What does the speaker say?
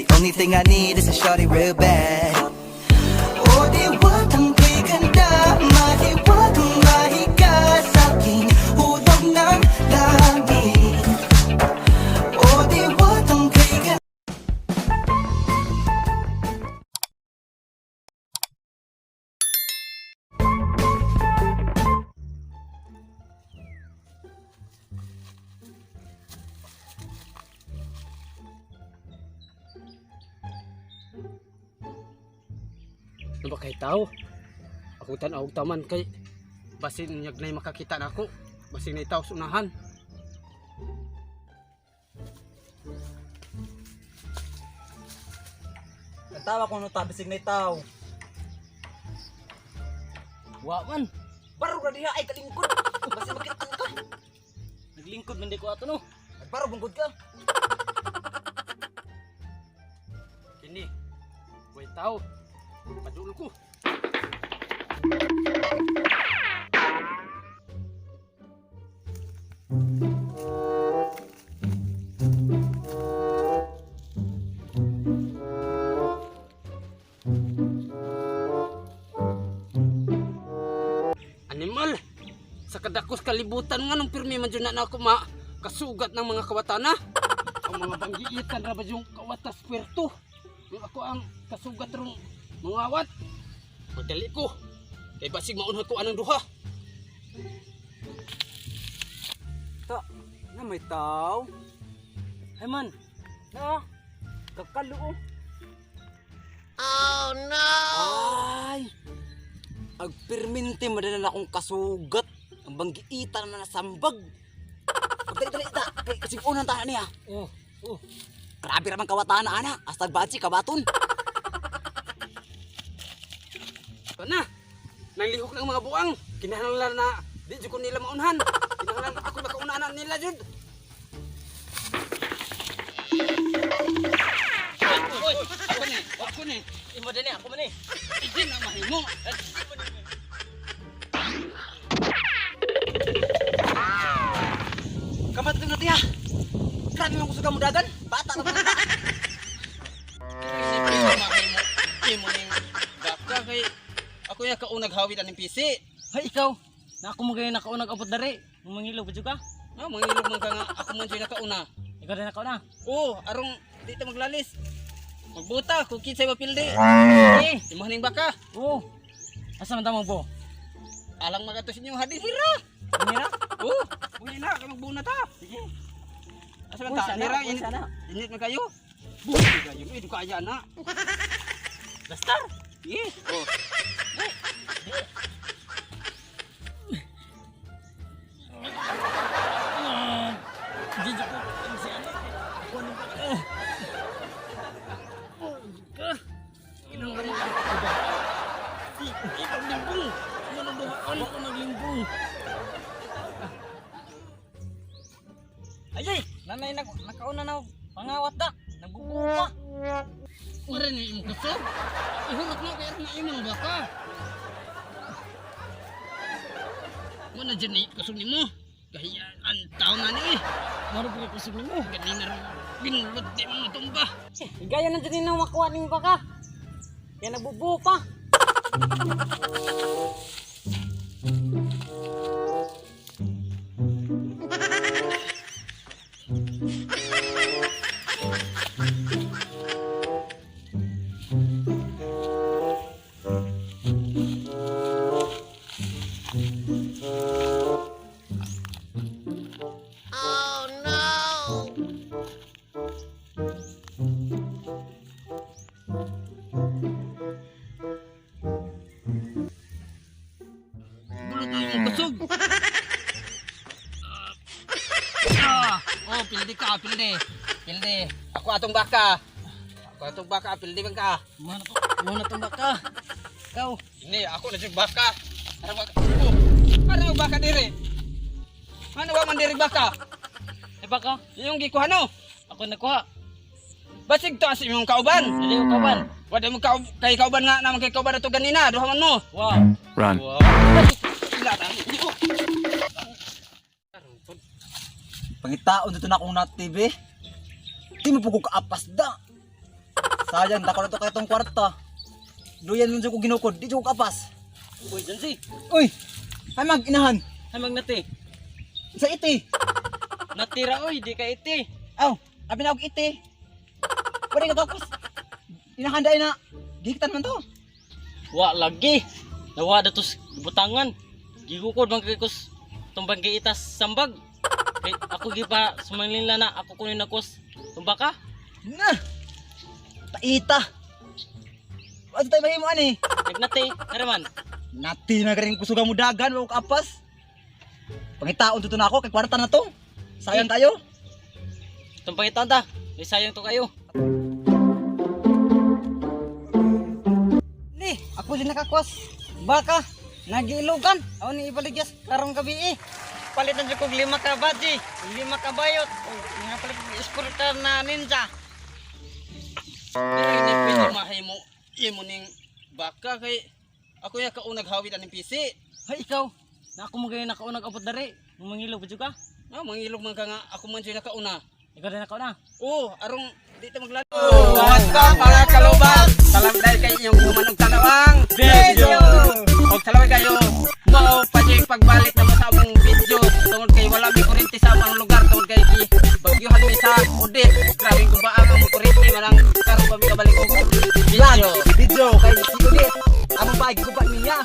The only thing I need is a shorty real bad. O diwatang kay ganda, mahiwagang mahiga sa'king hulog ng langit. O diwatang kay ganda. Ano ba kay tao? Ako tan-aw taman kay basin nyagnay makakita na ako. Basin na tao sa unahan. Natawa ko no tabi sig tao. Wa man. Baro ra diha ay kalingkod. Basta makitaan ka. Naglingkod man di ko ato no. Nagbaro bungkod ka. Kini. Way tao. Padul ko. Animal! Sa kadakos kalibutan nga nung pirmi man dyan na ako ma kasugat ng mga kawatana. Ang mga banggiitan ra ba yung kawatas puerto. Yung ako ang kasugat rong mga awat. Magdali ko. Kay basig maunhan ko anang duha. Ta, na may tao. Ay man, Na. Kakalo. Oh no. Ay. Agpirminti madala na akong kasugat. Ang banggiitan man na sambag. Dali dali ta kay kasig unan ta niya. Oh. Grabe ra man kawatan na ana. Hasta bachi kabaton. Ito na. Nanglihok ng mga buang. Kinahanglan na di jud ko nila maunhan. Kinahanglan ako makaunahan nila jud. Oy, ako ni, ako ni. Imo din ako man eh. Hindi na mahimo. Kamat na tiya. Grabe man kusuga mo dagan. Bata na ba? Hindi na mahimo. Imo ning baka kay ako ya kaunag hawid aning PC. Hay ikaw. Na ako mo gani nakaunag abot diri. Mangilo ba jud ka? Ah, mangilog man ka nga ako man jud nakauna. Ikaw din nakauna. Oh, arong di ta maglalis. Magbuta kung kinsay mapildi. Eh, Imo ning baka. oh. Asa man ta mo bo? Alang magatos inyo hadin hira. Mira. Oh, buhi na kay magbuna ta. Sige. Asa man Uy, ta? sana, Hira uy, init. sana. Init man kayo. Buhi kayo. Uy, duka aya na. Dastar. Sige. Oh. Di jud ko si ano. Ako ano ba? Oh. Oh, ka. Inang ka mo. Di di paglimbong. Ano ba ano ko naglimbong? Ay ay, nanay na nakauna na pangawat da. Nagbubuo pa. Ora ni imong kusog. Ihurot mo kay aron na imong baka. Mo na dyan ni kusog nimo. Kahiyaan taon na ni. Maro pa kay kusog nimo. Ganina ro binulot di mo matumba. Gaya na dyan na makuha ning baka. Kaya nagbubuo pa. Bulot na yung kusog. Ah, oh, pildi ka, pildi. Pildi. Ako atong baka. Ako atong baka, pildi man ka. Mo na to, mo na tong baka. Ikaw, Ini ako na jud baka. Ara baka. Oh, ara baka dire. Ano ba man dire baka? eh baka Iyong gikuha no. ako nakuha. Basig to as imong kauban. Dili ko kauban. Wala mo kay kauban nga naman kay kauban ato ganina, duha man mo. Wow. Run. Wow. Ila ta. Oh. Pangitaon dito na akong na TV. Di mo po ko kaapas da. Sayang, dako na to kay tong kwarta. Duyan man jud ko ginukod, di jud ko kapas. Uy, Jansi. Uy! Ay mag inahan. Ay magnati. Sa iti. Natira oy, di ka iti. Aw, abi na og iti. Pwede ka tapos. Inahan dai na. Gihitan man to. Wa lagi. Nawa datos butangan. Gigukod man kay kus tumbang kay itas sambag. Kay ako gipa sumanglin na ako kunin na kus. Tumba ka? Na. Taita. Ano tayo mahimo ani? Nagnati, naraman. Nati na garing kusuga mo dagan, wa ko kapas. Pangitaon to na ako kay kwarta na to. Sayang tayo. Tumbang itan ta. Ay sayang to kayo. Ni, ako din nakakwas. Baka, nagiilugan. Ako ni ibaligyas karong gabi eh. Palitan jud kog 5 ka badji, 5 ka bayot. Ug mga palit kog scooter na ninja. Pero hindi pwede mahimo imo ning baka kay ako ya kaunag hawid aning PC. Hay ikaw. Na ako mo gayon nakaunag abot diri. Mangilo ba jud ka? Ah, mangilog man ka nga ako man siya nakauna. Ikaw din nakauna. Oh, arong di ta maglalo. What's up mga kalubag? Salam dahil kay inyong human og tanawang video. Og salamat kayo. Mao pa jud pagbalik na mo sa among video tungod kay wala mi kuryente sa among lugar tungod kay gi bagyuhan mi sa Odette. Grabe guba ang among kuryente manang karon pa mi kabalik og video. Video kay si Ulit. Among bahay guba niya.